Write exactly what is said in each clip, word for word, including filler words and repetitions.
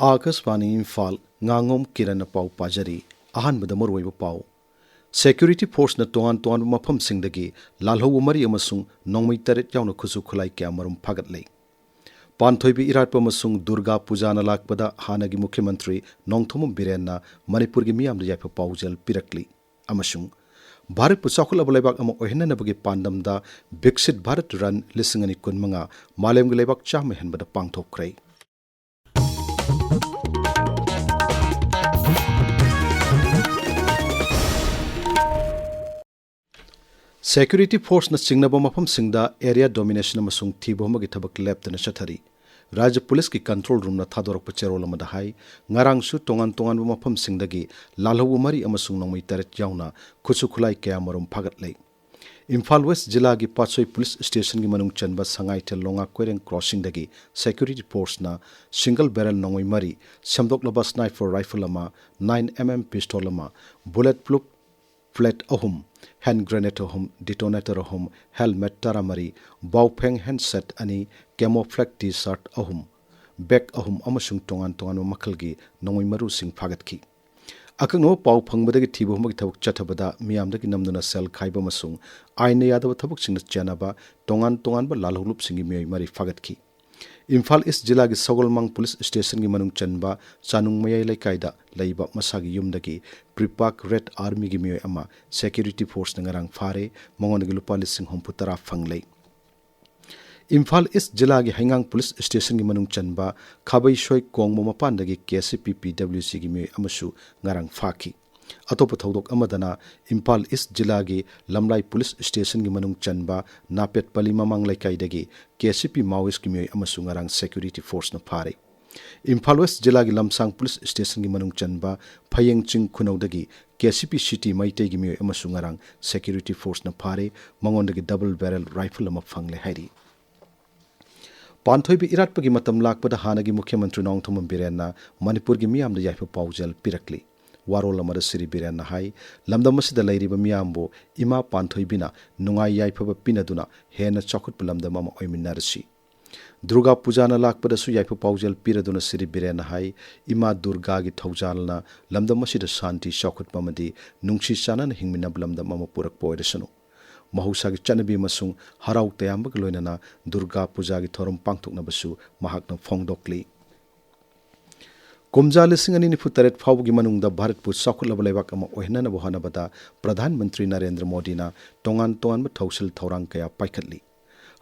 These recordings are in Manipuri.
ꯑꯥꯀꯥꯁꯕꯥꯅꯤ ꯏꯝꯐꯥꯜ, ꯉꯥꯉꯣꯝ ꯀꯤꯔꯟꯅ ꯄꯥꯎ ꯄꯥꯖꯔꯤ꯫ ꯑꯍꯥꯟꯕꯗ ꯃꯔꯨꯑꯣꯏꯕ ꯄꯥꯎ꯫ ꯁꯦꯀ꯭ꯌꯨꯔꯤꯇꯤ ꯐꯣꯔꯁꯅ ꯇꯣꯉꯥꯟ ꯇꯣꯉꯥꯟꯕ ꯃꯐꯝꯁꯤꯡꯗꯒꯤ ꯂꯥꯜꯍꯧꯕ ꯃꯔꯤ ꯑꯃꯁꯨꯡ ꯅꯣꯡꯃꯩ ꯇꯔꯦꯠ ꯌꯥꯎꯅ ꯈꯨꯠꯁꯨ ꯈꯨꯠꯂꯥꯏ ꯀꯌꯥꯃꯔꯨꯝ ꯐꯥꯒꯠꯂꯦ꯫ ꯄꯥꯟꯊꯣꯏꯕꯤ ꯏꯔꯥꯠꯄ ꯑꯃꯁꯨꯡ ꯗꯨꯔꯒꯥ ꯄꯨꯖꯥꯅ ꯂꯥꯛꯄꯗ ꯍꯥꯟꯅꯒꯤ ꯃꯨꯈ꯭ꯌ ꯃꯟꯇ꯭ꯔꯤ ꯅꯣꯡꯊꯣꯝꯕꯝ ꯕꯤꯔꯦꯟꯅ ꯃꯅꯤꯄꯨꯔꯒꯤ ꯃꯤꯌꯥꯝꯗ ꯌꯥꯏꯐ ꯄꯥꯎꯖꯦꯜ ꯄꯤꯔꯛꯂꯤ꯫ ꯑꯃꯁꯨꯡ ꯚꯥꯔꯠꯄꯨ ꯆꯥꯎꯈꯠꯂꯕ ꯂꯩꯕꯥꯛ ꯑꯃ ꯑꯣꯏꯍꯟꯅꯅꯕꯒꯤ ꯄꯥꯟꯗꯝꯗ ꯕꯤꯛꯁꯤꯠ ꯚꯥꯔꯠ ꯔꯟ ꯂꯤꯁꯤꯡ ꯑꯅꯤ ꯀꯨꯟꯃꯉꯥ ꯃꯥꯂꯦꯝꯒꯤ ꯂꯩꯕꯥꯛ ꯆꯥꯝꯃ ꯍꯦꯟꯕꯗ ꯄꯥꯡꯊꯣꯛꯈ꯭ꯔꯦ꯫ ꯁꯦꯀ꯭ꯌꯨꯔꯤꯇꯤ ꯐꯣꯔꯁꯅ ꯆꯤꯡꯅꯕ ꯃꯐꯝꯁꯤꯡꯗ ꯑꯦꯔꯤꯌꯥ ꯗꯣꯃꯤꯅꯦꯁꯟ ꯑꯃꯁꯨꯡ ꯊꯤꯕ ꯍꯨꯝꯕꯒꯤ ꯊꯕꯛ ꯂꯦꯞꯇꯅ ꯆꯠꯊꯔꯤ꯫ ꯔꯥꯖ꯭ꯌ ꯄꯨꯂꯤꯁꯀꯤ ꯀꯟꯇ꯭ꯔꯣꯜ ꯔꯨꯝꯅ ꯊꯥꯗꯣꯔꯛꯄ ꯆꯦꯔꯣꯜ ꯑꯃꯗ ꯍꯥꯏ, ꯉꯔꯥꯡꯁꯨ ꯇꯣꯉꯥꯟ ꯇꯣꯉꯥꯟꯕ ꯃꯐꯝꯁꯤꯡꯗꯒꯤ ꯂꯥꯜꯍꯧꯕ ꯃꯔꯤ ꯑꯃꯁꯨꯡ ꯅꯣꯡꯃꯩ ꯇꯔꯦꯠ ꯌꯥꯎꯅ ꯈꯨꯠꯁꯨ ꯈꯨꯠꯂꯥꯏ ꯀꯌꯥꯃꯔꯨꯝ ꯐꯥꯒꯠꯂꯦ꯫ ꯏꯝꯐꯥꯜ ꯋꯦꯁ ꯖꯤꯂꯥꯒꯤ ꯄꯥꯠꯁꯣꯏ ꯄꯨꯂꯤꯁ ꯁ꯭ꯇꯦꯁꯟꯒꯤ ꯃꯅꯨꯡ ꯆꯟꯕ ꯁꯉꯥꯏꯊꯦꯜ ꯂꯣꯉꯥ ꯀꯣꯏꯔꯦꯡ ꯀ꯭ꯔꯣꯁꯤꯡꯗꯒꯤ ꯁꯦꯀ꯭ꯌꯨꯔꯤꯇꯤ ꯐꯣꯔꯁꯅ ꯁꯤꯡꯒꯜ ꯕꯦꯔꯦꯜ ꯅꯣꯡꯃꯩ ꯃꯔꯤ, ꯁꯦꯝꯗꯣꯛꯂꯕ ꯁ꯭ꯅꯥꯏꯄꯔ ꯔꯥꯏꯐꯜ ꯑꯃ, ꯅꯥꯏꯟ ꯑꯦꯝ ꯑꯦꯝ ꯄꯤꯁꯇꯣꯜ ꯑꯃ, ꯕꯨꯂꯦꯠ ꯄ꯭ꯔꯨꯐ ꯄ꯭ꯂꯦꯠ ꯑꯍꯨꯝ, ꯍꯦꯟ ꯒ꯭ꯔꯦꯅꯦꯗ ꯑꯍꯨꯝ, ꯗꯤꯇꯣꯅꯦꯇꯔ ꯑꯍꯨꯝ, ꯍꯦꯜꯃꯦꯠ ꯇꯔꯥꯃꯔꯤ, ꯕꯥꯎꯐꯦꯡ ꯍꯦꯟꯁꯦꯠ ꯑꯅꯤ, ꯀꯦꯃꯣꯐ꯭ꯂꯦꯛ ꯇꯤ ꯁꯥꯔꯠ ꯑꯍꯨꯝ, ꯕꯦꯒ ꯑꯍꯨꯝ ꯑꯃꯁꯨꯡ ꯇꯣꯉꯥꯟ ꯇꯣꯉꯥꯟꯕ ꯃꯈꯜꯒꯤ ꯅꯣꯡꯃꯩ ꯃꯔꯨꯁꯤꯡ ꯐꯥꯒꯠꯈꯤ꯫ ꯑꯀꯛꯅꯕ ꯄꯥꯎ ꯐꯪꯕꯗꯒꯤ ꯊꯤꯕ ꯍꯨꯝꯕꯒꯤ ꯊꯕꯛ ꯆꯠꯊꯕꯗ ꯃꯤꯌꯥꯝꯗꯒꯤ ꯅꯝꯗꯨꯅ ꯁꯦꯜ ꯈꯥꯏꯕ ꯑꯃꯁꯨꯡ ꯑꯥꯏꯟꯅ ꯌꯥꯗꯕ ꯊꯕꯛꯁꯤꯡꯗ ꯆꯦꯟꯅꯕ ꯇꯣꯉꯥꯟ ꯇꯣꯉꯥꯟꯕ ꯂꯥꯜꯍꯧꯂꯨꯞꯁꯤꯡꯒꯤ ꯃꯤꯑꯣꯏ ꯃꯔꯤ ꯐꯥꯒꯠꯈꯤ꯫ ꯏꯝꯐꯥꯜ ꯏꯁ ꯖꯤꯂꯥꯒꯤ ꯁꯒꯣꯜꯃꯥꯡ ꯄꯨꯂꯤꯁ ꯁ꯭ꯇꯦꯁꯟꯒꯤ ꯃꯅꯨꯡ ꯆꯟꯕ ꯆꯥꯅꯨꯡ ꯃꯌꯥꯏ ꯂꯩꯀꯥꯏꯗ ꯂꯩꯕ ꯃꯁꯥꯒꯤ ꯌꯨꯝꯗꯒꯤ ꯄ꯭ꯔꯤꯄꯥꯛ ꯔꯦꯗ ꯑꯥꯔꯃꯤꯒꯤ ꯃꯤꯑꯣꯏ ꯑꯃ ꯁꯦꯀ꯭ꯌꯨꯔꯤꯇꯤ ꯐꯣꯔꯁꯅ ꯉꯔꯥꯡ ꯐꯥꯔꯦ꯫ ꯃꯉꯣꯟꯗꯒꯤ ꯂꯨꯄꯥ ꯂꯤꯁꯤꯡ ꯍꯨꯝꯐꯨ ꯇꯔꯥ ꯐꯪꯂꯦ꯫ ꯏꯝꯐꯥꯜ ꯏꯁ ꯖꯤꯂꯥꯒꯤ ꯍꯩꯉꯥꯡ ꯄꯨꯂꯤꯁ ꯁ꯭ꯇꯦꯁꯟꯒꯤ ꯃꯅꯨꯡ ꯆꯟꯕ ꯈꯥꯕꯩꯁꯣꯏ ꯀꯣꯡꯕ ꯃꯄꯥꯟꯗꯒꯤ ꯀꯦ ꯁꯤ ꯄꯤ ꯄꯤ ꯗꯕ꯭ꯂꯤꯎ ꯁꯤꯒꯤ ꯃꯤꯑꯣꯏ ꯑꯃꯁꯨ ꯉꯔꯥꯡ ꯐꯥꯈꯤ꯫ ꯑꯇꯣꯞꯄ ꯊꯧꯗꯣꯛ ꯑꯃꯗꯅ ꯏꯝꯐꯥꯜ ꯏꯁ ꯖꯤꯂꯥꯒꯤ ꯂꯝꯂꯥꯏ ꯄꯨꯂꯤꯁ ꯁ꯭ꯇꯦꯁꯟꯒꯤ ꯃꯅꯨꯡ ꯆꯟꯕ ꯅꯥꯄꯦꯠꯄꯂꯤ ꯃꯃꯥꯡ ꯂꯩꯀꯥꯏꯗꯒꯤ ꯀꯦ ꯁꯤ ꯄꯤ ꯃꯥꯑꯣꯏꯁꯀꯤ ꯃꯤꯑꯣꯏ ꯑꯃꯁꯨ ꯉꯔꯥꯡ ꯁꯦꯀ꯭ꯌꯨꯔꯤꯇꯤ ꯐꯣꯔꯁꯅ ꯐꯥꯔꯦ꯫ ꯏꯝꯐꯥꯜ ꯋꯦꯁ ꯖꯤꯂꯥꯒꯤ ꯂꯝꯁꯥꯡ ꯄꯨꯂꯤꯁ ꯁ꯭ꯇꯦꯁꯟꯒꯤ ꯃꯅꯨꯡ ꯆꯟꯕ ꯐꯌꯦꯡ ꯆꯤꯡ ꯈꯨꯅꯧꯗꯒꯤ ꯀꯦ ꯁꯤ ꯄꯤ ꯁꯤꯇꯤ ꯃꯩꯇꯩꯒꯤ ꯃꯤꯑꯣꯏ ꯑꯃꯁꯨ ꯉꯔꯥꯡ ꯁꯦꯀ꯭ꯌꯨꯔꯤꯇꯤ ꯐꯣꯔꯁꯅ ꯐꯥꯔꯦ꯫ ꯃꯉꯣꯟꯗꯒꯤ ꯗꯕꯜ ꯕꯦꯔꯦꯜ ꯔꯥꯏꯐꯜ ꯑꯃ ꯐꯪꯂꯦ ꯍꯥꯏꯔꯤ꯫ ꯄꯥꯟꯊꯣꯏꯕꯤ ꯏꯔꯥꯠꯄꯒꯤ ꯃꯇꯝ ꯂꯥꯛꯄꯗ ꯍꯥꯟꯅꯒꯤ ꯃꯨꯈ꯭ꯌ ꯃꯟꯇ꯭ꯔꯤ ꯅꯣꯡꯊꯣꯝꯕꯝ ꯕꯤꯔꯦꯟꯅ ꯃꯅꯤꯄꯨꯔꯒꯤ ꯃꯤꯌꯥꯝꯗ ꯌꯥꯏꯐ ꯄꯥꯎꯖꯦꯜ ꯄꯤꯔꯛꯂꯤ꯫ ꯋꯥꯔꯣꯜ ꯑꯃꯗ ꯁ꯭ꯔꯤ ꯕꯤꯔꯦꯟꯅ ꯍꯥꯏ, ꯂꯝꯗꯝ ꯑꯁꯤꯗ ꯂꯩꯔꯤꯕ ꯃꯤꯌꯥꯝꯕꯨ ꯏꯃꯥ ꯄꯥꯟꯊꯣꯏꯕꯤꯅ ꯅꯨꯡꯉꯥꯏ ꯌꯥꯏꯐꯕ ꯄꯤꯅꯗꯨꯅ ꯍꯦꯟꯅ ꯆꯥꯎꯈꯠꯄ ꯂꯝꯗꯝ ꯑꯃ ꯑꯣꯏꯃꯤꯟꯅꯔꯁꯤ꯫ ꯗꯨꯔꯒꯥ ꯄꯨꯖꯥꯅ ꯂꯥꯛꯄꯗꯁꯨ ꯌꯥꯏꯐ ꯄꯥꯎꯖꯦꯜ ꯄꯤꯔꯗꯨꯅ ꯁ꯭ꯔꯤ ꯕꯤꯔꯦꯟꯅ ꯍꯥꯏ, ꯏꯃꯥ ꯗꯨꯔꯒꯥꯒꯤ ꯊꯧꯖꯥꯜꯅ ꯂꯝꯗꯝ ꯑꯁꯤꯗ ꯁꯥꯟꯇꯤ, ꯆꯥꯎꯈꯠꯄ ꯑꯃꯗꯤ ꯅꯨꯡꯁꯤ ꯆꯥꯟꯅꯅ ꯍꯤꯡꯃꯤꯟꯅꯕ ꯂꯝꯗꯝ ꯑꯃ ꯄꯨꯔꯛꯄ ꯑꯣꯏꯔꯁꯅꯨ꯫ ꯃꯍꯧꯁꯥꯒꯤ ꯆꯠꯅꯕꯤ ꯑꯃꯁꯨꯡ ꯍꯔꯥꯎ ꯇꯌꯥꯝꯕꯒ ꯂꯣꯏꯅꯅ ꯗꯨꯔꯒꯥ ꯄꯨꯖꯥꯒꯤ ꯊꯧꯔꯝ ꯄꯥꯡꯊꯣꯛꯅꯕꯁꯨ ꯃꯍꯥꯛꯅ ꯐꯣꯡꯗꯣꯛꯂꯤ꯫ ꯀꯨꯝꯖꯥ ꯂꯤꯁꯤꯡ ꯑꯅꯤ ꯅꯤꯐꯨ ꯇꯔꯦꯠ ꯐꯥꯎꯕꯒꯤ ꯃꯅꯨꯡꯗ ꯚꯥꯔꯠꯄꯨ ꯆꯥꯎꯈꯠꯂꯕ ꯂꯩꯕꯥꯛ ꯑꯃ ꯑꯣꯏꯍꯟꯅꯅꯕ ꯍꯣꯠꯅꯕꯗ ꯄ꯭ꯔꯙꯥꯟ ꯃꯟꯇ꯭ꯔꯤ ꯅꯔꯦꯟꯗ꯭ꯔ ꯃꯣꯗꯤꯅ ꯇꯣꯉꯥꯟ ꯇꯣꯉꯥꯟꯕ ꯊꯧꯁꯤꯜ ꯊꯧꯔꯥꯡ ꯀꯌꯥ ꯄꯥꯏꯈꯠꯂꯤ꯫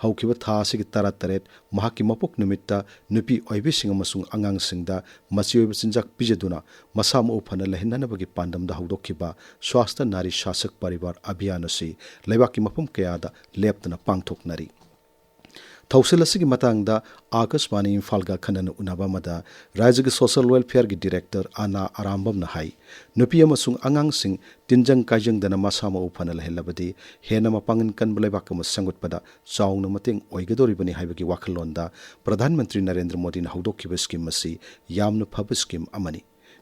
ꯍꯧꯈꯤꯕ ꯊꯥ ꯑꯁꯤꯒꯤ ꯇꯔꯥꯇꯔꯦꯠ ꯃꯍꯥꯛꯀꯤ ꯃꯄꯣꯛ ꯅꯨꯃꯤꯠꯇ ꯅꯨꯄꯤ ꯑꯣꯏꯕꯤꯁꯤꯡ ꯑꯃꯁꯨꯡ ꯑꯉꯥꯡꯁꯤꯡꯗ ꯃꯆꯤ ꯑꯣꯏꯕ ꯆꯤꯟꯖꯥꯛ ꯄꯤꯖꯗꯨꯅ ꯃꯁꯥ ꯃꯎ ꯐꯅ ꯂꯩꯍꯟꯅꯅꯕꯒꯤ ꯄꯥꯟꯗꯝꯗ ꯍꯧꯗꯣꯛꯈꯤꯕ ꯁ꯭ꯋꯥꯁꯊ ꯅꯥꯔꯤ ꯁꯥꯁꯛ ꯄꯔꯤꯕꯥꯔ ꯑꯚꯤꯌꯥꯟ ꯑꯁꯤ ꯂꯩꯕꯥꯛꯀꯤ ꯃꯐꯝ ꯀꯌꯥꯗ ꯂꯦꯞꯇꯅ ꯄꯥꯡꯊꯣꯛꯅꯔꯤ꯫ ꯊꯧꯁꯤꯜ ꯑꯁꯤꯒꯤ ꯃꯇꯥꯡꯗ ꯑꯥꯀꯥꯁꯕꯥꯅꯤ ꯏꯝꯐꯥꯜꯒ ꯑꯈꯟꯅꯅ ꯎꯅꯕ ꯑꯃꯗ ꯔꯥꯖ꯭ꯌꯒꯤ ꯁꯣꯁꯤꯌꯦꯜ ꯋꯦꯜꯐꯤꯌꯔꯒꯤ ꯗꯤꯔꯦꯛꯇꯔ ꯑꯅꯥ ꯑꯔꯥꯝꯕꯝꯅ ꯍꯥꯏ, ꯅꯨꯄꯤ ꯑꯃꯁꯨꯡ ꯑꯉꯥꯡꯁꯤꯡ ꯇꯤꯟꯖꯪ ꯀꯥꯏꯖꯪꯗꯅ ꯃꯁꯥ ꯃꯎ ꯐꯅ ꯂꯩꯍꯜꯂꯕꯗꯤ ꯍꯦꯟꯅ ꯃꯄꯥꯡꯒꯜ ꯀꯟꯕ ꯂꯩꯕꯥꯛ ꯑꯃ ꯁꯦꯝꯒꯠꯄꯗ ꯆꯥꯎꯅ ꯃꯇꯦꯡ ꯑꯣꯏꯒꯗꯧꯔꯤꯕꯅꯤ ꯍꯥꯏꯕꯒꯤ ꯋꯥꯈꯜꯂꯣꯟꯗ ꯄ꯭ꯔꯙꯥꯟ ꯃꯟꯇ꯭ꯔꯤ ꯅꯔꯦꯟꯗ꯭ꯔ ꯃꯣꯗꯤꯅ ꯍꯧꯗꯣꯛꯈꯤꯕ ꯁ꯭ꯀꯤꯝ ꯑꯁꯤ ꯌꯥꯝꯅ ꯐꯕ ꯁ꯭ꯀꯤꯝ ꯑꯃꯅꯤ꯫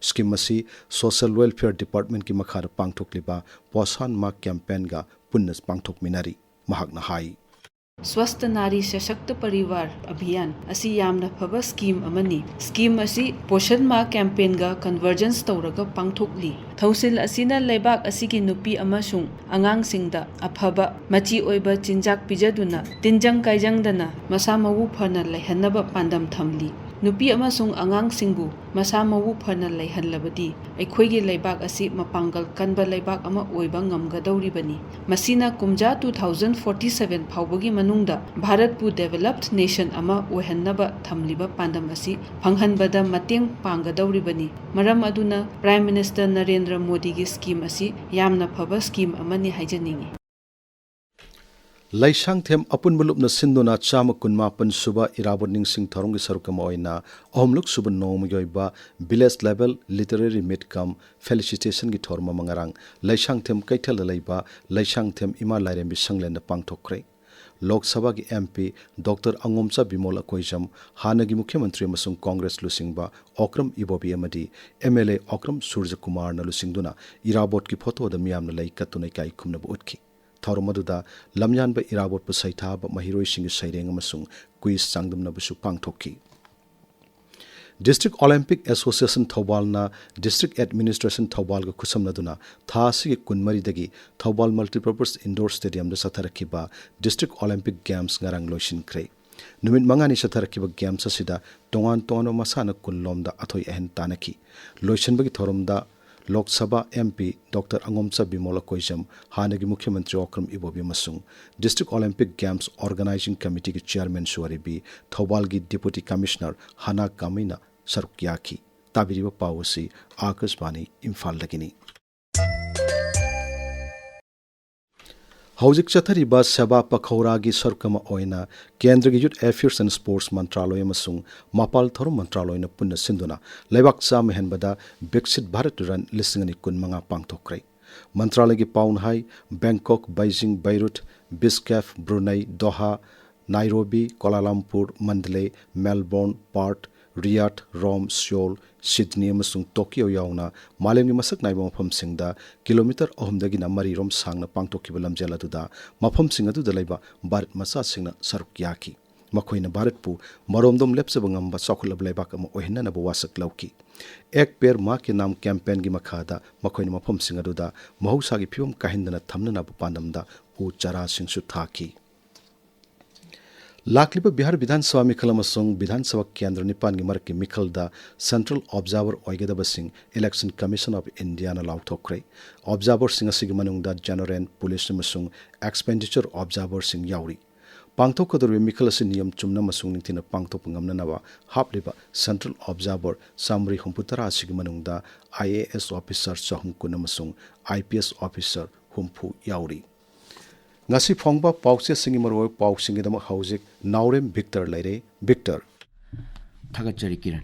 ꯁ꯭ꯀꯤꯝ ꯑꯁꯤ ꯁꯣꯁꯤꯌꯦꯜ ꯋꯦꯜꯐꯤꯌꯔ ꯗꯤꯄꯥꯔꯠꯃꯦꯟꯠꯀꯤ ꯃꯈꯥꯗ ꯄꯥꯡꯊꯣꯛꯂꯤꯕ ꯄꯣꯁꯥꯟ ꯃꯥ ꯀꯦꯝꯄꯦꯟꯒ ꯄꯨꯟꯅ ꯄꯥꯡꯊꯣꯛꯃꯤꯟꯅꯔꯤ꯫ ꯃꯍꯥꯛꯅ ꯍꯥꯏ, ꯁ꯭ꯋꯥꯁꯊ ꯅꯥꯔꯤ ꯁꯁꯛꯇ ꯄꯔꯤꯋꯥꯔ ꯑꯚꯤꯌꯥꯟ ꯑꯁꯤ ꯌꯥꯝꯅ ꯐꯕ ꯁ꯭ꯀꯤꯝ ꯑꯃꯅꯤ꯫ ꯁ꯭ꯀꯤꯝ ꯑꯁꯤ ꯄꯣꯁꯟ ꯃꯥ ꯀꯦꯝꯄꯦꯟꯒ ꯀꯟꯚꯔꯖꯦꯟꯁ ꯇꯧꯔꯒ ꯄꯥꯡꯊꯣꯛꯂꯤ꯫ ꯊꯧꯁꯤꯜ ꯑꯁꯤꯅ ꯂꯩꯕꯥꯛ ꯑꯁꯤꯒꯤ ꯅꯨꯄꯤ ꯑꯃꯁꯨꯡ ꯑꯉꯥꯡꯁꯤꯡꯗ ꯑꯐꯕ, ꯃꯆꯤ ꯑꯣꯏꯕ ꯆꯤꯟꯖꯥꯛ ꯄꯤꯖꯗꯨꯅ ꯇꯤꯟꯖꯪ ꯀꯥꯏꯖꯪꯗꯅ ꯃꯁꯥ ꯃꯎ ꯐꯅ ꯂꯩꯍꯟꯅꯕ ꯄꯥꯟꯗꯝ ꯊꯝꯂꯤ꯫ ꯅꯨꯄꯤ ꯑꯃꯁꯨꯡ ꯑꯉꯥꯡꯁꯤꯡꯕꯨ ꯃꯁꯥ ꯃꯎ ꯐꯅ ꯂꯩꯍꯜꯂꯕꯗꯤ ꯑꯩꯈꯣꯏꯒꯤ ꯂꯩꯕꯥꯛ ꯑꯁꯤ ꯃꯄꯥꯡꯒꯜ ꯀꯟꯕ ꯂꯩꯕꯥꯛ ꯑꯃ ꯑꯣꯏꯕ ꯉꯝꯒꯗꯧꯔꯤꯕꯅꯤ꯫ ꯃꯁꯤꯅ ꯀꯨꯝꯖꯥ two thousand forty seven ꯐꯥꯎꯕꯒꯤ ꯃꯅꯨꯡꯗ ꯚꯥꯔꯠꯄꯨ ꯗꯦꯚꯦꯂꯞꯗ ꯅꯦꯁꯟ ꯑꯃ ꯑꯣꯏꯍꯟꯅꯕ ꯊꯝꯂꯤꯕ ꯄꯥꯟꯗꯝ ꯑꯁꯤ ꯐꯪꯍꯟꯕꯗ ꯃꯇꯦꯡ ꯄꯥꯡꯒꯗꯧꯔꯤꯕꯅꯤ꯫ ꯃꯔꯝ ꯑꯗꯨꯅ ꯄ꯭ꯔꯥꯏꯝ ꯃꯤꯅꯤꯁꯇꯔ ꯅꯔꯦꯟꯗ꯭ꯔ ꯃꯣꯗꯤꯒꯤ ꯁ꯭ꯀꯤꯝ ꯑꯁꯤ ꯌꯥꯝꯅ ꯐꯕ ꯁ꯭ꯀꯤꯝ ꯑꯃꯅꯤ ꯍꯥꯏꯖꯅꯤꯡꯏ꯫ ꯂꯩꯁꯥꯡꯊꯦꯝ ꯑꯄꯨꯟꯕ ꯂꯨꯞꯅ ꯁꯤꯟꯗꯨꯅ ꯆꯥꯝꯃ ꯀꯨꯟꯃꯥꯄꯟ ꯁꯨꯕ ꯏꯔꯥꯕꯣꯠ ꯅꯤꯡꯁꯤꯡ ꯊꯧꯔꯝꯒꯤ ꯁꯔꯨꯛ ꯑꯃ ꯑꯣꯏꯅ ꯑꯍꯨꯝꯂꯛ ꯁꯨꯕ ꯅꯣꯡꯃꯒꯤ ꯑꯣꯏꯕ ꯚꯤꯂꯦꯖ ꯂꯦꯚꯦꯜ ꯂꯤꯇꯔꯦꯔꯤ ꯃꯤꯠ ꯀꯝ ꯐꯦꯂꯤꯁꯤꯇꯦꯁꯟꯒꯤ ꯊꯧꯔꯝ ꯑꯃ ꯉꯔꯥꯡ ꯂꯩꯁꯥꯡꯊꯦꯝ ꯀꯩꯊꯦꯜꯗ ꯂꯩꯕ ꯂꯩꯁꯥꯡꯊꯦꯝ ꯏꯃꯥ ꯂꯥꯏꯔꯦꯝꯕꯤ ꯁꯪꯂꯦꯟꯗ ꯄꯥꯡꯊꯣꯛꯈ꯭ꯔꯦ꯫ ꯂꯣꯛ ꯁꯚꯥꯒꯤ M P doctor ꯑꯉꯣꯝꯆꯥ Bimol Akoijam, ꯍꯥꯟꯅꯒꯤ ꯃꯨꯈ꯭ꯌ ꯃꯟꯇ꯭ꯔꯤ ꯑꯃꯁꯨꯡ ꯀꯣꯡꯒ꯭ꯔꯦꯁ ꯂꯨꯆꯤꯡꯕ ꯑꯣꯀ꯭ꯔꯝ ꯏꯕꯣꯕꯤ ꯑꯃꯗꯤ ꯑꯦꯝ ꯑꯦꯜ ꯑꯦ ꯑꯣꯀ꯭ꯔꯝ ꯁꯨꯔꯖꯀꯨꯃꯥꯔꯅ ꯂꯨꯆꯤꯡꯗꯨꯅ ꯏꯔꯥꯕꯣꯠꯀꯤ ꯐꯣꯇꯣꯗ ꯃꯤꯌꯥꯝꯅ ꯂꯩ ꯀꯠꯇꯨꯅ ꯏꯀꯥꯏ ꯈꯨꯝꯅꯕ ꯎꯠꯈꯤ꯫ ꯊꯧꯔꯝ ꯑꯗꯨꯗ ꯂꯝꯌꯥꯟꯕ ꯏꯔꯥꯕꯣꯠꯄꯨ ꯁꯩꯊꯥꯕ, ꯃꯍꯩꯔꯣꯏꯁꯤꯡꯒꯤ ꯁꯩꯔꯦꯡ ꯑꯃꯁꯨꯡ quiz ꯆꯥꯡꯗꯝꯅꯕꯁꯨ ꯄꯥꯡꯊꯣꯛꯈꯤ꯫ District Olympic Association ꯊꯧꯕꯥꯜꯅ District Administration ꯊꯧꯕꯥꯜꯒ ꯈꯨꯠꯁꯝꯅꯗꯨꯅ ꯊꯥ ꯑꯁꯤꯒꯤ ꯀꯨꯟꯃꯔꯤꯗꯒꯤ Thoubal Multipurpose Indoor Stadiumꯗ ꯆꯠꯊꯔꯛꯈꯤꯕ District Olympic Games ꯉꯔꯥꯡ ꯂꯣꯏꯁꯤꯟꯈ꯭ꯔꯦ꯫ ꯅꯨꯃꯤꯠ ꯃꯉꯥꯅꯤ ꯆꯠꯊꯔꯛꯈꯤꯕ Games ꯑꯁꯤꯗ ꯇꯣꯉꯥꯟ ꯇꯣꯉꯥꯟꯕ ꯃꯁꯥꯟꯅ ꯀꯨꯟ ꯂꯣꯝꯗ ꯑꯊꯣꯏ ꯑꯍꯦꯟ ꯇꯥꯟꯅꯈꯤ꯫ ꯂꯣꯏꯁꯤꯟꯕꯒꯤ ꯊꯧꯔꯝꯗ ꯂꯣꯛ ꯁꯚꯥ MP Doctor ꯑꯉꯣꯝꯆꯥ ꯕꯤꯃꯣꯜ ꯑꯀꯣꯏꯖꯝ, ꯍꯥꯟꯅꯒꯤ ꯃꯨꯈ꯭ꯌ ꯃꯟꯇ꯭ꯔꯤ ꯑꯣꯀ꯭ꯔꯝ ꯏꯕꯣꯕꯤ ꯑꯃꯁꯨꯡ District Olympic Games Organizing Committeeꯒꯤ Chairman ꯁꯨꯋꯥꯔꯤꯕꯤ, ꯊꯧꯕꯥꯜꯒꯤ Deputy Commissioner ꯍꯅꯥ ꯀꯥꯃꯩꯅ ꯁꯔꯨꯛ ꯌꯥꯈꯤ꯫ ꯇꯥꯕꯤꯔꯤꯕ ꯄꯥꯎ ꯑꯁꯤ ꯑꯥꯀꯥꯁꯕꯥꯅꯤ ꯏꯝꯐꯥꯜꯗꯒꯤꯅꯤ꯫ ꯍꯧꯖꯤꯛ ꯆꯠꯊꯔꯤꯕ ꯁꯦꯕꯥ ꯄꯈꯧꯔꯥꯒꯤ ꯁꯔꯨꯛ ꯑꯃ ꯑꯣꯏꯅ ꯀꯦꯟꯗ꯭ꯔꯒꯤ Youth Affairs and Sports ꯃꯟꯇ꯭ꯔꯥꯂꯣꯏ ꯑꯃꯁꯨꯡ ꯃꯄꯥꯜ ꯊꯧꯔꯝ ꯃꯟꯇ꯭ꯔꯥꯂꯣꯏꯅ ꯄꯨꯟꯅ ꯁꯤꯟꯗꯨꯅ ꯂꯩꯕꯥꯛ ꯆꯥꯝꯃ ꯍꯦꯟꯕꯗ ꯕꯤꯛꯁꯤꯠ ꯚꯥꯔꯠ Run ꯂꯤꯁꯤꯡ ꯑꯅꯤ ꯀꯨꯟꯃꯉꯥ ꯄꯥꯡꯊꯣꯛꯈ꯭ꯔꯦ꯫ ꯃꯟꯇ꯭ꯔꯥꯂꯌꯒꯤ ꯄꯥꯎꯅ ꯍꯥꯏ, Bangkok, Beijing, ꯕꯩꯔꯨꯠ, ꯕꯤꯁꯀꯦꯐ, ꯕ꯭ꯔꯨꯅꯩ, ꯗꯣꯍꯥ, Nairobi, Kuala Lumpur, Mandalay, Melbourne, Partha, ꯔꯤꯌꯥꯗ, ꯔꯣꯝ, ꯁꯤꯑꯣꯜ, ꯁꯤꯗꯅꯤ ꯑꯃꯁꯨꯡ ꯇꯣꯀꯤꯌꯣ ꯌꯥꯎꯅ ꯃꯥꯂꯦꯝꯒꯤ ꯃꯁꯛ ꯅꯥꯏꯕ ꯃꯐꯝꯁꯤꯡꯗ ꯀꯤꯂꯣꯃꯤꯇꯔ ꯑꯍꯨꯝꯗꯒꯤꯅ ꯃꯔꯤꯔꯣꯝ ꯁꯥꯡꯅ ꯄꯥꯡꯊꯣꯛꯈꯤꯕ ꯂꯝꯖꯦꯜ ꯑꯗꯨꯗ ꯃꯐꯝꯁꯤꯡ ꯑꯗꯨꯗ ꯂꯩꯕ ꯚꯥꯔꯠ ꯃꯆꯥꯁꯤꯡꯅ ꯁꯔꯨꯛ ꯌꯥꯈꯤ꯫ ꯃꯈꯣꯏꯅ ꯚꯥꯔꯠꯄꯨ ꯃꯔꯣꯝꯗꯣꯝ ꯂꯦꯞꯆꯕ ꯉꯝꯕ ꯆꯥꯎꯈꯠꯂꯕ ꯂꯩꯕꯥꯛ ꯑꯃ ꯑꯣꯏꯍꯟꯅꯅꯕ ꯋꯥꯁꯛ ꯂꯧꯈꯤ꯫ ꯑꯦꯛ ꯄꯦꯔ ꯃꯥ ꯀꯦ ꯅꯥꯝ campaignꯒꯤ ꯃꯈꯥꯗ ꯃꯈꯣꯏꯅ ꯃꯐꯝꯁꯤꯡ ꯑꯗꯨꯗ ꯃꯍꯧꯁꯥꯒꯤ ꯐꯤꯕꯝ ꯀꯥꯏꯍꯟꯗꯅ ꯊꯝꯅꯅꯕ ꯄꯥꯟꯗꯝꯗ ꯎ ꯆꯥꯔꯥꯁꯤꯡꯁꯨ ꯊꯥꯈꯤ꯫ ꯂꯥꯛꯂꯤꯕ ꯕꯤꯍꯥꯔ ꯕꯤꯙꯥꯟ ꯁꯚꯥ ꯃꯤꯈꯜ ꯑꯃꯁꯨꯡ ꯕꯤꯙꯥꯟ ꯁꯚꯥ ꯀꯦꯟꯗ꯭ꯔ ꯅꯤꯄꯥꯟꯒꯤ ꯃꯔꯛꯀꯤ ꯃꯤꯈꯜꯗ Central Observer ꯑꯣꯏꯒꯗꯕꯁꯤꯡ Election Commission of Indiaꯅ ꯂꯥꯎꯊꯣꯛꯈ꯭ꯔꯦ꯫ Observerꯁꯤꯡ ꯑꯁꯤꯒꯤ ꯃꯅꯨꯡꯗ General, Police ꯑꯃꯁꯨꯡ Expenditure Observerꯁꯤꯡ ꯌꯥꯎꯔꯤ꯫ ꯄꯥꯡꯊꯣꯛꯀꯗꯧꯔꯤꯕ ꯃꯤꯈꯜ ꯑꯁꯤ ꯅꯤꯌꯝ ꯆꯨꯝꯅ ꯑꯃꯁꯨꯡ ꯅꯤꯡꯊꯤꯅ ꯄꯥꯡꯊꯣꯛꯄ ꯉꯝꯅꯅꯕ ꯍꯥꯞꯂꯤꯕ Central Observer ꯆꯥꯃꯔꯤ ꯍꯨꯝꯐꯨꯇꯔꯥ ꯑꯁꯤꯒꯤ ꯃꯅꯨꯡꯗ IAS officer ꯆꯍꯨꯝ ꯀꯨꯟ ꯑꯃꯁꯨꯡ IPS officer ꯍꯨꯝꯐꯨ ꯌꯥꯎꯔꯤ꯫ ꯉꯁꯤ ꯐꯣꯡꯕ ꯄꯥꯎꯆꯦꯁꯤꯡꯒꯤ ꯃꯔꯨꯑꯣꯏꯕ ꯄꯥꯎꯁꯤꯡꯒꯤꯗꯃꯛ ꯍꯧꯖꯤꯛ ꯅꯥꯎꯔꯦꯝ ꯚꯤꯛꯇꯔ ꯂꯩꯔꯦ꯫ ꯚꯤꯛꯇꯔ꯫ ꯊꯥꯒꯠꯆꯔꯤ ꯀꯤꯔꯟ꯫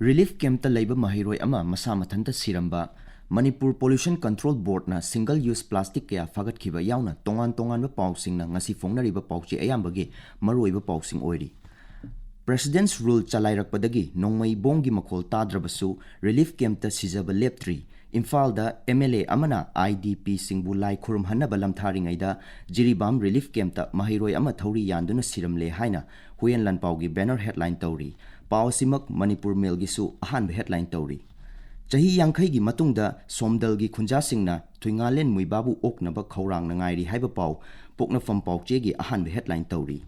ꯔꯤꯂꯤꯐ ꯀꯦꯝꯞꯇ ꯂꯩꯕ ꯃꯍꯩꯔꯣꯏ ꯑꯃ ꯃꯁꯥ ꯃꯊꯟꯇ ꯁꯤꯔꯝꯕ, Manipur Pollution Control Boardꯅ single use plastic ꯀꯌꯥ ꯐꯥꯒꯠꯈꯤꯕ ꯌꯥꯎꯅ ꯇꯣꯉꯥꯟ ꯇꯣꯉꯥꯟꯕ ꯄꯥꯎꯁꯤꯡꯅ ꯉꯁꯤ ꯐꯣꯡꯅꯔꯤꯕ ꯄꯥꯎꯆꯦ ꯑꯌꯥꯝꯕꯒꯤ ꯃꯔꯨꯑꯣꯏꯕ ꯄꯥꯎꯁꯤꯡ ꯑꯣꯏꯔꯤ꯫ President's Rule ꯆꯂꯥꯏꯔꯛꯄꯗꯒꯤ ꯅꯣꯡꯃꯩ ꯕꯣꯝꯒꯤ ꯃꯈꯣꯜ ꯇꯥꯗ꯭ꯔꯕꯁꯨ ꯔꯤꯂꯤꯐ ꯀꯦꯝꯞꯇ ꯁꯤꯖꯕ ꯂꯦꯞꯇ꯭ꯔꯤ꯫ ꯏꯝꯐꯥꯜꯗ ꯑꯦꯝ ꯑꯦꯜ ꯑꯦ ꯑꯃꯅ I D ꯄꯤꯁꯤꯡꯕꯨ Lai ꯈꯨꯔꯨꯝꯍꯟꯅꯕ ꯂꯝꯊꯥꯔꯤꯉꯩꯗ Jiribam relief ꯀꯦꯝꯞꯇ ꯃꯍꯩꯔꯣꯏ ꯑꯃ ꯊꯧꯔꯤ ꯌꯥꯟꯗꯨꯅ ꯁꯤꯔꯝꯂꯦ ꯍꯥꯏꯅ ꯍꯨꯏꯌꯦꯟ ꯂꯥꯟꯄꯥꯎꯒꯤ ꯕꯦꯅꯔ ꯍꯦꯗꯂꯥꯏꯟ ꯇꯧꯔꯤ꯫ ꯄꯥꯎ ꯑꯁꯤꯃꯛ ꯃꯅꯤꯄꯨꯔ ꯃꯦꯜꯒꯤꯁꯨ ꯑꯍꯥꯟꯕ ꯍꯦꯗꯂꯥꯏꯟ ꯇꯧꯔꯤ꯫ ꯆꯍꯤ ꯌꯥꯡꯈꯩꯒꯤ ꯃꯇꯨꯡꯗ ꯁꯣꯝꯗꯜꯒꯤ ꯈꯨꯟꯖꯥꯁꯤꯡꯅ ꯊꯨꯏꯉꯥꯂꯦꯟ ꯃꯨꯏꯕꯥꯕꯨ ꯑꯣꯛꯅꯕ ꯈꯧꯔꯥꯡꯅ ꯉꯥꯏꯔꯤ ꯍꯥꯏꯕ ꯄꯥꯎ ꯄꯣꯛꯅꯐꯝ ꯄꯥꯎꯆꯦꯒꯤ ꯑꯍꯥꯟꯕ ꯍꯦꯗꯂꯥꯏꯟ ꯇꯧꯔꯤ꯫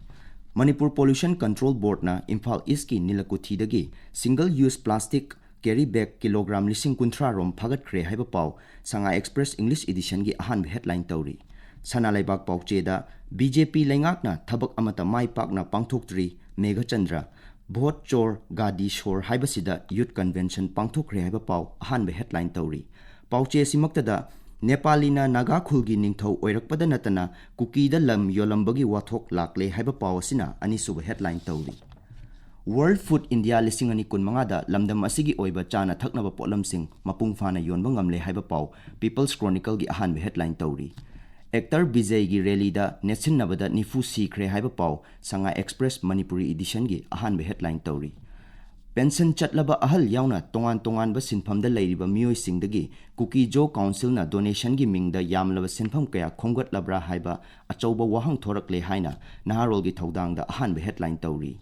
ꯃꯅꯤꯄꯨꯔ ꯄꯣꯂꯨꯁꯟ ꯀꯟꯇ꯭ꯔꯣꯜ ꯕꯣꯔꯗꯅ ꯏꯝꯐꯥꯜ ꯏꯁꯀꯤ ꯅꯤꯂꯀꯨꯊꯤꯗꯒꯤ single use plastic carry bag kilogram ꯂꯤꯁꯤꯡ ꯀꯨꯟꯊ꯭ꯔꯥ ꯔꯣꯝ ꯐꯥꯒꯠꯈ꯭ꯔꯦ ꯍꯥꯏꯕ ꯄꯥꯎ ꯁꯉꯥꯏ ꯑꯦꯛꯁꯄ꯭ꯔꯦꯁ ꯏꯪꯂꯤꯁ ꯏꯗꯤꯁꯟꯒꯤ ꯑꯍꯥꯟꯕ ꯍꯦꯗꯂꯥꯏꯟ ꯇꯧꯔꯤ꯫ ꯁꯅꯥ ꯂꯩꯕꯥꯛ ꯄꯥꯎꯆꯦꯗ ꯕꯤ ꯖꯦ ꯄꯤ ꯂꯩꯉꯥꯛꯅ ꯊꯕꯛ ꯑꯃꯠꯇ ꯃꯥꯏ ꯄꯥꯛꯅ ꯄꯥꯡꯊꯣꯛꯇ꯭ꯔꯤ, ꯃꯦꯘꯆꯟꯗ꯭ꯔ, ꯚꯣꯠ ꯆꯣꯔ ꯒꯥꯗꯤ ꯁꯣꯔ ꯍꯥꯏꯕꯁꯤꯗ ꯌꯨꯠ ꯀꯟꯚꯦꯟꯁꯟ ꯄꯥꯡꯊꯣꯛꯈ꯭ꯔꯦ ꯍꯥꯏꯕ ꯄꯥꯎ ꯑꯍꯥꯟꯕ ꯍꯦꯗꯂꯥꯏꯟ ꯇꯧꯔꯤ꯫ ꯄꯥꯎꯆꯦ ꯑꯁꯤꯃꯛꯇꯗ ꯅꯦꯄꯥꯂꯤꯅ ꯅꯥꯒꯥ ꯈꯨꯜꯒꯤ ꯅꯤꯡꯊꯧ ꯑꯣꯏꯔꯛꯄꯗ ꯅꯠꯇꯅ ꯀꯨꯀꯤꯗ ꯂꯝ ꯌꯣꯜꯂꯝꯕꯒꯤ ꯋꯥꯊꯣꯛ ꯂꯥꯛꯂꯦ ꯍꯥꯏꯕ ꯄꯥꯎ ꯑꯁꯤꯅ ꯑꯅꯤꯁꯨꯕ ꯍꯦꯗꯂꯥꯏꯟ ꯇꯧꯔꯤ꯫ ꯋꯥꯔꯜꯗ ꯐꯨꯗ ꯏꯟꯗꯤꯌꯥ ꯂꯤꯁꯤꯡ ꯑꯅꯤ ꯀꯨꯟꯃꯉꯥꯗ ꯂꯝꯗꯝ ꯑꯁꯤꯒꯤ ꯑꯣꯏꯕ ꯆꯥꯅ ꯊꯛꯅꯕ ꯄꯣꯠꯂꯝꯁꯤꯡ ꯃꯄꯨꯡ ꯐꯥꯅ ꯌꯣꯟꯕ ꯉꯝꯂꯦ ꯍꯥꯏꯕ ꯄꯥꯎ ꯄꯤꯄꯜꯁ ꯀ꯭ꯔꯣꯅꯤꯀꯜꯒꯤ ꯑꯍꯥꯟꯕ ꯍꯦꯗꯂꯥꯏꯟ ꯇꯧꯔꯤ꯫ ꯑꯦꯛꯇꯔ ꯕꯤꯖꯩꯒꯤ ꯔꯦꯂꯤꯗ ꯅꯦꯠꯁꯤꯟꯅꯕꯗ ꯅꯤꯐꯨ ꯁꯤꯈ꯭ꯔꯦ ꯍꯥꯏꯕ ꯄꯥꯎ ꯁꯉꯥꯏ ꯑꯦꯛꯁꯄ꯭ꯔꯦꯁ ꯃꯅꯤꯄꯨꯔꯤ ꯏꯗꯤꯁꯟꯒꯤ ꯑꯍꯥꯟꯕ ꯍꯦꯗꯂꯥꯏꯟ ꯇꯧꯔꯤ꯫ ꯄꯦꯟꯁꯟ ꯆꯠꯂꯕ ꯑꯍꯜ ꯌꯥꯎꯅ ꯇꯣꯉꯥꯟ ꯇꯣꯉꯥꯟꯕ ꯁꯤꯟꯐꯝꯗ ꯂꯩꯔꯤꯕ ꯃꯤꯑꯣꯏꯁꯤꯡꯗꯒꯤ ꯀꯨꯀꯤ ꯖꯣ ꯀꯥꯎꯟꯁꯤꯜꯅ ꯗꯣꯅꯦꯁꯟꯒꯤ ꯃꯤꯡꯗ ꯌꯥꯝꯂꯕ ꯁꯦꯟꯐꯝ ꯀꯌꯥ ꯈꯣꯝꯒꯠꯂꯕ꯭ꯔꯥ ꯍꯥꯏꯕ ꯑꯆꯧꯕ ꯋꯥꯍꯪ ꯊꯣꯔꯛꯂꯦ ꯍꯥꯏꯅ ꯅꯍꯥꯔꯣꯜꯒꯤ ꯊꯧꯗꯥꯡꯗ ꯑꯍꯥꯟꯕ ꯍꯦꯗꯂꯥꯏꯟ ꯇꯧꯔꯤ꯫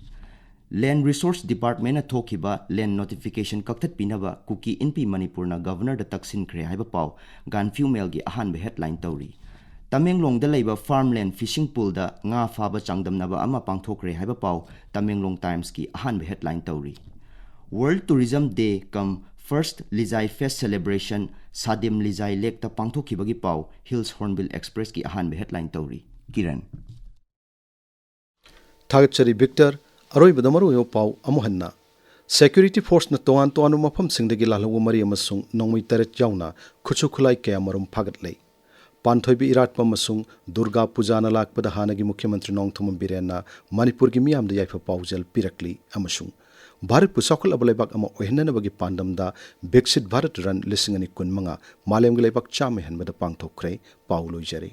ꯂꯦꯟ ꯔꯤꯁꯣꯔꯁ ꯗꯤꯄꯥꯔꯠꯃꯦꯟꯅ ꯊꯣꯛꯈꯤꯕ ꯂꯦꯟ ꯅꯣꯇꯤꯐꯤꯀꯦꯁꯟ ꯀꯛꯊꯠꯄꯤꯅꯕ ꯀꯨꯀꯤ ꯏꯟꯄꯤ ꯃꯅꯤꯄꯨꯔꯅ ꯒꯚꯔꯅꯔꯗ ꯇꯛꯁꯤꯟꯈ꯭ꯔꯦ ꯍꯥꯏꯕ ꯄꯥꯎ ꯒꯥꯟꯐ꯭ꯌꯨ ꯃꯦꯜꯒꯤ ꯑꯍꯥꯟꯕ ꯍꯦꯗꯂꯥꯏꯟ ꯇꯧꯔꯤ꯫ ꯇꯃꯦꯡꯂꯣꯡꯗ ꯂꯩꯕ ꯐꯥꯔꯝꯂꯦꯟ ꯐꯤꯁꯤꯡ ꯄꯨꯜꯗ ꯉꯥ ꯐꯥꯕ ꯆꯥꯡꯗꯝꯅꯕ ꯑꯃ ꯄꯥꯡꯊꯣꯛꯈ꯭ꯔꯦ ꯍꯥꯏꯕ ꯄꯥꯎ ꯇꯃꯦꯡꯂꯣꯡ ꯇꯥꯏꯝꯁꯀꯤ ꯑꯍꯥꯟꯕ ꯍꯦꯗꯂꯥꯏꯟ ꯇꯧꯔꯤ꯫ ꯋꯥꯔꯜꯗ ꯇꯨꯔꯤꯖꯝ ꯗꯦ ꯀꯝ ꯐꯥꯔꯁꯠ ꯂꯤꯖꯥꯏ ꯐꯦꯁ ꯁꯦꯂꯦꯕ꯭ꯔꯦꯁꯟ ꯁꯥꯗꯤꯝ ꯂꯤꯖꯥꯏ ꯂꯦꯛꯇ ꯄꯥꯡꯊꯣꯛꯈꯤꯕꯒꯤ ꯄꯥꯎ ꯍꯤꯜꯁ ꯍꯣꯔꯟꯕꯤꯜ ꯑꯦꯛꯁꯄ꯭ꯔꯦꯁꯀꯤ ꯑꯍꯥꯟꯕ ꯍꯦꯗꯂꯥꯏꯟ ꯇꯧꯔꯤ꯫ ꯀꯤꯔꯟ꯫ ꯊꯥꯒꯠꯆꯔꯤ ꯚꯤꯛꯇꯔ꯫ ꯑꯔꯣꯏꯕꯗ ꯃꯔꯨꯑꯣꯏꯕ ꯄꯥꯎ ꯑꯃꯨꯛ ꯍꯟꯅ꯫ ꯁꯦꯀ꯭ꯌꯨꯔꯤꯇꯤ ꯐꯣꯔꯁꯅ ꯇꯣꯉꯥꯟ ꯇꯣꯉꯥꯟꯕ ꯃꯐꯝꯁꯤꯡꯗꯒꯤ ꯂꯥꯜꯍꯧꯕ ꯃꯔꯤ ꯑꯃꯁꯨꯡ ꯅꯣꯡꯃꯩ ꯇꯔꯦꯠ ꯌꯥꯎꯅ ꯈꯨꯠꯁꯨ ꯈꯨꯠꯂꯥꯏ ꯀꯌꯥꯃꯔꯨꯝ ꯐꯥꯒꯠꯂꯦ꯫ ꯄꯥꯟꯊꯣꯏꯕꯤ ꯏꯔꯥꯠꯄ ꯑꯃꯁꯨꯡ ꯗꯨꯔꯒꯥ ꯄꯨꯖꯥꯅ ꯂꯥꯛꯄꯗ ꯍꯥꯟꯅꯒꯤ ꯃꯨꯈ꯭ꯌ ꯃꯟꯇ꯭ꯔꯤ ꯅꯣꯡꯊꯣꯝꯕꯝ ꯕꯤꯔꯦꯟꯅ ꯃꯅꯤꯄꯨꯔꯒꯤ ꯃꯤꯌꯥꯝꯗ ꯌꯥꯏꯐ ꯄꯥꯎꯖꯦꯜ ꯄꯤꯔꯛꯂꯤ ꯑꯃꯁꯨꯡ ꯚꯥꯔꯠꯄꯨ ꯆꯥꯎꯈꯠꯂꯕ ꯂꯩꯕꯥꯛ ꯑꯃ ꯑꯣꯏꯍꯟꯅꯅꯕꯒꯤ ꯄꯥꯟꯗꯝꯗ ꯕꯤꯛꯁꯤꯠ ꯚꯥꯔꯠ ꯔꯟ ꯂꯤꯁꯤꯡ ꯑꯅꯤ ꯀꯨꯟꯃꯉꯥ ꯃꯥꯂꯦꯝꯒꯤ ꯂꯩꯕꯥꯛ ꯆꯥꯝꯃ ꯍꯦꯟꯕꯗ ꯄꯥꯡꯊꯣꯛꯈ꯭ꯔꯦ꯫ ꯄꯥꯎ ꯂꯣꯏꯖꯔꯦ꯫